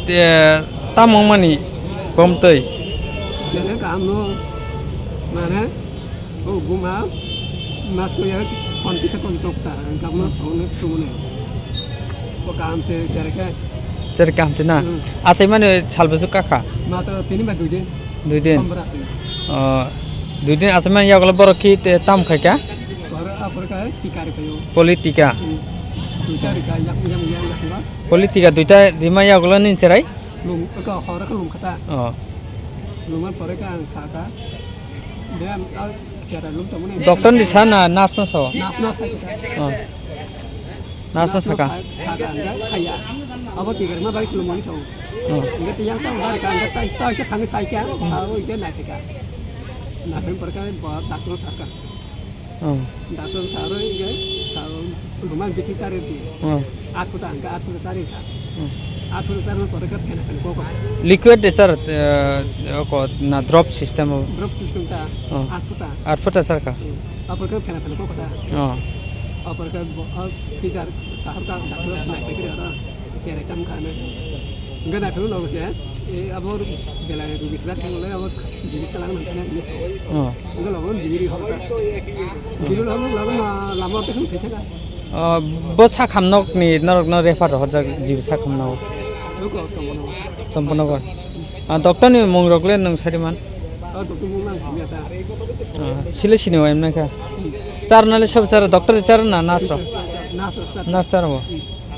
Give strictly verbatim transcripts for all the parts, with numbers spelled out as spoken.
Te tamung mani bomtwi. Jene kaham no mane o buma mas ko ya kon pisa kon tok ta ang kap no song ne song ne. Ko kaham se jere ke. Jere kaham se na. Hmm. Asai mani sal busu kaka. Ma to tini ba dui din. Dui din. Pondro din. Oh, dui din asai mani yagulo borok ki te tam khai ka? Borok a borok ka tikari kayo. Politika. Hmm. Duita rika yang yang yang yang. Politika duita rima yagulo ni cherai? Lum, ka hor ka lum kata. Oh. Luman pore ka ang saka. Dia, ah, jara lum tamo ni. Doctor ni sa na nurse no sa? Nurse no sa. Oh. Nurse no saka. Saka ang kaya. Abo tigar ma bai lum ni sa. Oh. Ingat yang sa hari ka ang ta ta sa thang sai ka. Abo ite na ka. Na pem pore ka doctor saka. Hmm. Doctor saro inge saro rumah bisi cari di. Hmm. Aku tak angka aku cari tak. Hmm. Aku cari mau pada kan kena kena koko. Liquid de sir, eh, ko na drop system o. Drop system ta. Hmm. Aku tak. Arphuta sir ka. Hmm. Apa kan kena kena koko tak. Hmm. Apa kan bo, ah, bijar sahar ka doctor naik lagi ada. Sere kam khana. Enggak ada dulu loh ya. Eh, apa belai rugi sudah kan oleh apa jenis kalangan mana ini. Oh. Enggak loh, diri hoka. Diri loh, loh, lama itu kan kita kan. Oh, bo sakhamnok ni norok no refer horjak jibi sakhamnok. Lo kok kamu. Sampunogor. Ah, doctor ni mung rok le nung sari man. Oh, doctor mung nang sini ada. Ah, sile sini wa emna kha. Char na le sab char doctor char na nurse. Nurse char. Nurse char bo.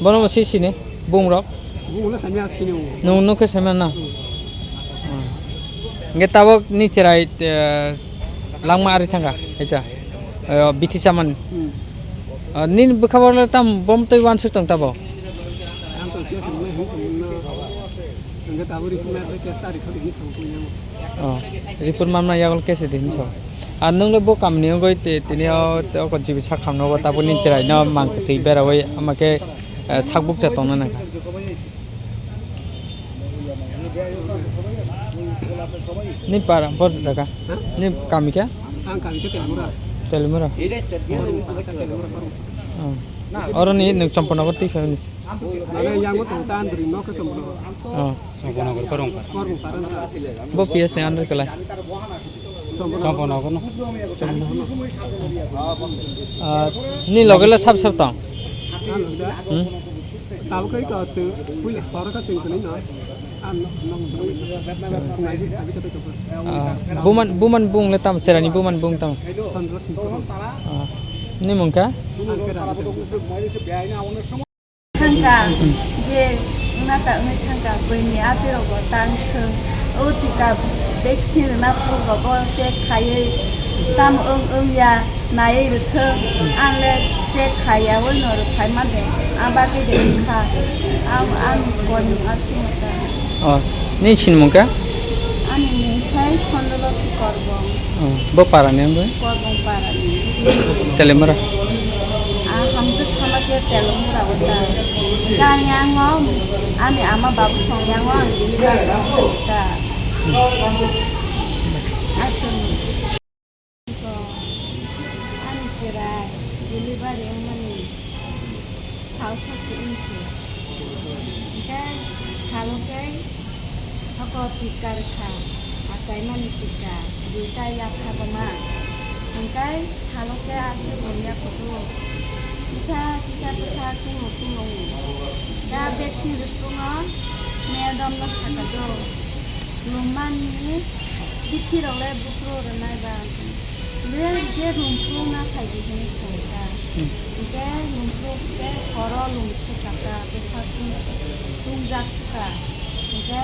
Bono bo si sini, bung rok? Bung no samya sini o. Nung nuk khe samya na? Hmm. Hmm. Hingke tabok ni cherai, eh, langma ari thangka, eta, eh, bithi chamani. Hmm. Ah, nini bwkha borok le tam bom twi wansuk tong tabo? Ang tong khe samya hung tong no. Hingke tabori kuma khe tari khodi ni samya. Oh, report manma yago case de hinso. Ar nung le bo kamni wngoi te tini o, te o jibi sak hamno bo tabuk ni cherai no mang twi bera oi ama khe, eh, sak bukcha tongna nang kha. Ni para bor jaga. Ni kami khe? Ang kami khe Telimura. Telimura. Telimura, Telimura, Telimura. Oh. Oro ni nung Champanagar twi khe ni. Mane yang tong tan dri no khe Champanagar. Oh. Champanagar Korongpara. Bo P S ni under kelai. Champanagar no. Ah, ni loge le sab sab tong. Hmm? Ah, buman, buman bung le tam, cherani buman bung tam. Ah, ni mung kha? Thangka, je wngna ta wngwi thangka, buini apirogo tang thwng, o tika vaccine rwna phuru rogo check khaiwi tamo wng wngya naiwi rwthwng, ang le check khaiyawi no rwphai mande, ang bagwi de wngkha, ang, ang koi aswk ta. Oh, nini sinimung khe? Ani mung khe Chandra Lokhi Korbong. Oh, bo para ni wngwi? Korbong para ni. Telemura? Ah, hamjwk thama khe Telemura o ta. Khe ani ang o, ani ama babu song yang o ang delivery kha ta. Aswk. Ani cherai delivery wngmani sal sasi wngkhe. Hingkhe salo khe hoko tika rwkha, achaimani tika, duita yak sabama. Hingkhe salo khe aswk wngya kutung. Kisa kisa bwsa kungno kungno wng. Da vaccine rwkhe wngkhe madam no sakha do. Lumani bithi rok le buphuru rwnai ba. Le je rumphuru na khai di hwnwi sai kha. Hmm. Hingkhe rumphuru khe horo lum khe sakha, bwsakni tungjak kha. Hingkhe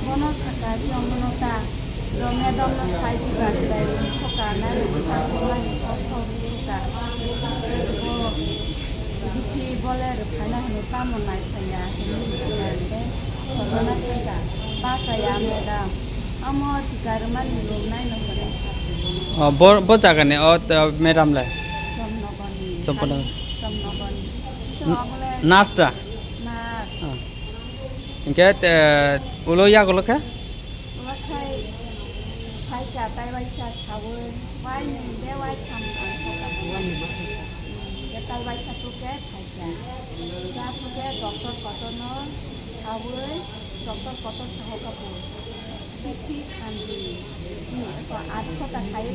bono sakha, "Chwng bono ta, do madam no sai di ba, chwrai lum kho ka, nai bwsakni mani kok kok khe ka." Bo bithi bole rwphaina hwnwi tamo nai phaiya hwnwi hwnkhe khojona thangkha. Bachaya madam. Omo tika rwmani lum naino hwnwi sakha. Oh, bo, bo jagani, oh, madam lai? Chomnogorni. Chomnogor. Chomnogorni. N-, nurse da? Nurse. Ah. Hingkhe, eh, ulo yagulo khe? Ulo khai, phaikha tai waisa saui, waini de waitham ang thokha. Hingkhe tai waisa tukhe phaikha. Khe aphuru khe doctor kotorno saui, Doctor kotor saho kapu. Bithi khandi. Hmm, ko atho ta khai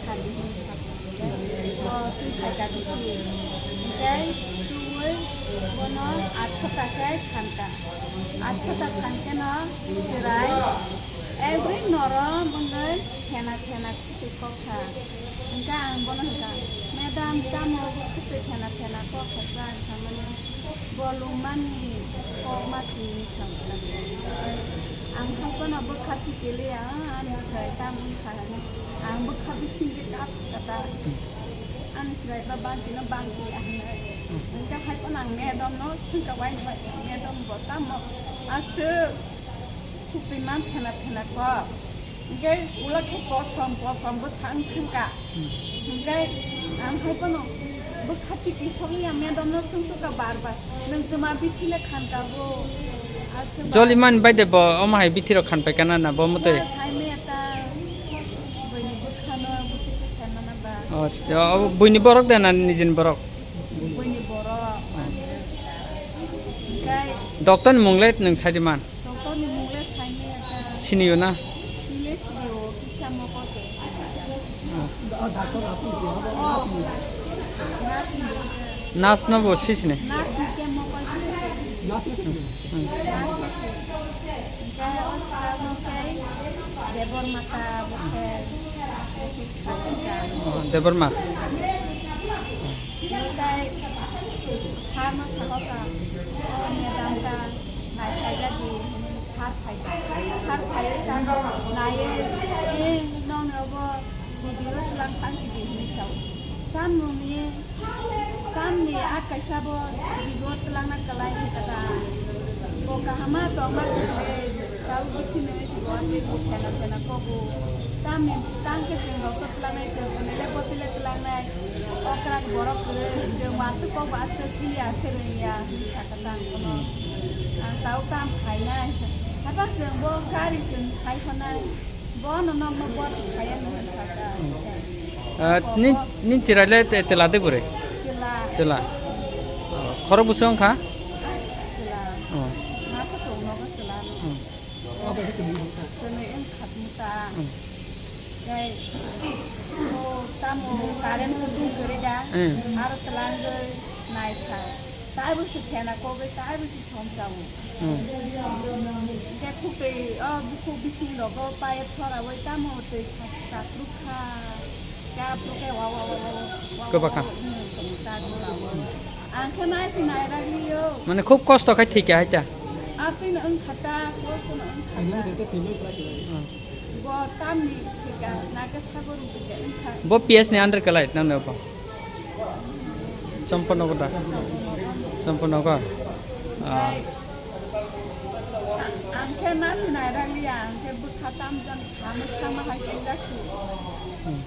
khandi hin sapu. Ko twi khai ka bithi. Tei twi bono atho ta khai khan ka. Atho ta khan khe no chwrai. Every norom wngwi thena thena khutwi kok kha. Hwnkhe ang bono hwnkha, "Madam, tamo bo khutwi thena thena kok kha?" Ang samani, "Bo lungmani kok ma simi," samkha. Ang hai bono bwkha thikiliya, ani chwrai tamo wngkha hwnwi. Ang bwkha bisingtwi kap kha ta. Ani chwrai ba bantino bangti ahwnwi. Hwnkhe hai bono ang madam no swngkha, "Waini bai madam bo tamo aswk?" Khutwi man thena thena kok. Hwnkhe ulo khe kosom kosom bwsa wng thangka. Hwnkhe ang hai phano bwkha tiki sokliya madam no swngsuka bar bar. Nwng twma bithi le khan ka bo? Aswk ba? Joli man bai de bo, omo hai bithi rok khan pai kana na bo motoi? Sa sai maya ta buini bwkha no, bwkha khe sai mana ba? Oh, oh, buini borok de na nijini borok? Buini borok. Hwnkhe Doctor ni mung le nwng sai di man? Doctor ni mung le saimaya ta. Siniyo na? Sile siniyo, kisa mokol se. Oh. Nurse ni se. Nurse no bo si sini? Nurse ni ke mokol kisa ke. Hmm. Nurse ni se. Hwnkhe o sir no khe Debor Mata bo khe. Oh, Debor Ma. Hwnkhe sir no sahoka, "O madam ta nai phaida di," hwnwi sir phaikha. Sir phaiwi ta naiwi, "E, nokni obo G B o twlang tang sidi," hwnwi sao. Tamoni, tamni a kaisa bo G B o twlangna kwlai hwnkha ta. Bo kahama tongma se hwnwi, tau bithi nwnwi se bo aswk bo phena phena kobo. Tamni tang khe chwng rok to twlangnai, chwng hwnwi le bo twi le twlangnai. Okra borok kwrwi, chwng bo aswk kok bo aswk clear khe rwngya hwnwi sakha ta ang bono. Ang tau tam khainai. Haiphano chwng bo gari chwng sai phonai. Bono nokno bo thai phaiya hwnwi sakha. Ah, ni, ni chwrai le te chwla de bwrwi? Chwla. Chwla. Oh, khorok bwswk wngkha? Chwla. Oh. Masa tongo nogo chwla no. Hmm. Twnwi wngkha tong ta. Hmm. Tei o tamo current kutung kwrwi da. Hmm. Aro twlangwi naikha. Taibo se phena kogwi, taibo se Hwnwi sao. Hmm. Hwnkhe khuk twi, o bukhuk bising rogo pipe thoraui tamo twi sa-, chakruk kha. Chakruk khe wa, wa, wa, wa, wa, wa, Kwbakha. Hmm, kwbakha, kwbakha. Ang khe nai se nai ragli yo. Mane khub kosto khai thwikha hai ta? A twi no wngkha ta, kosto no wngkha ta. Hmm. Bo tamni thwikha, nake sago rwgwikha wngkha. Bo P S ni under kwlai nang no bo? Champanagar da? Champanagar. Ah. Ang khe ma sinai rang liya, ang khe bwkha tam jani kha, ma kha ma hai se wngya su. Hmm.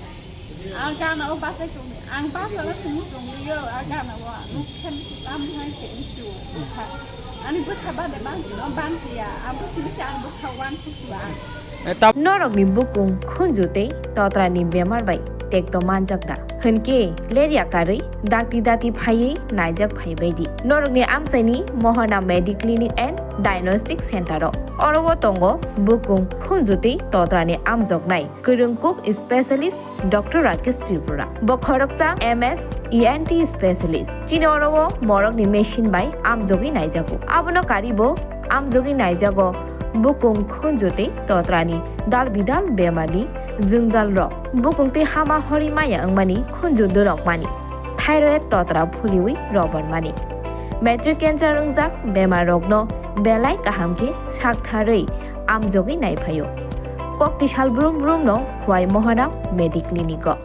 Ang gana o bachai tong, ang bachai la se muchung liyo, a gana o nuk khe tam hai se wngsu. Ani bwsa ba de bang no bang ya, ang bwsa se ang bwkha wan su su ang. Norokni bukung khunju tei totrani bemar bai tekto manjak da? Hwnkhe lerya karwi dakti dakti phaiwi naijak phaibai di norokni amchaini Mohana Mediclinic and Diagnostic Center o. Oro o tongo bukung khunju tei totrani amjoknai kwrwng kuk specialist Doctor Rakesh Tripura. Bo khoroksa M S E N T specialist. Chini oro o morokni machine bai amjogwi naijago. Abono karibo amjogwi naijago bukung khunju tei totrani dal bidal bemarni jwngjal rok. Bukung tei hama hori maya wngmani khunju dorok mani. Thyroid totra phuliwi robar mani. Matric cancer wngjak bemar rokno belai kaham khe saktharwi amjogwi naiphaio. Kokti sal brum brum no Khwai Mohana Mediclinic o.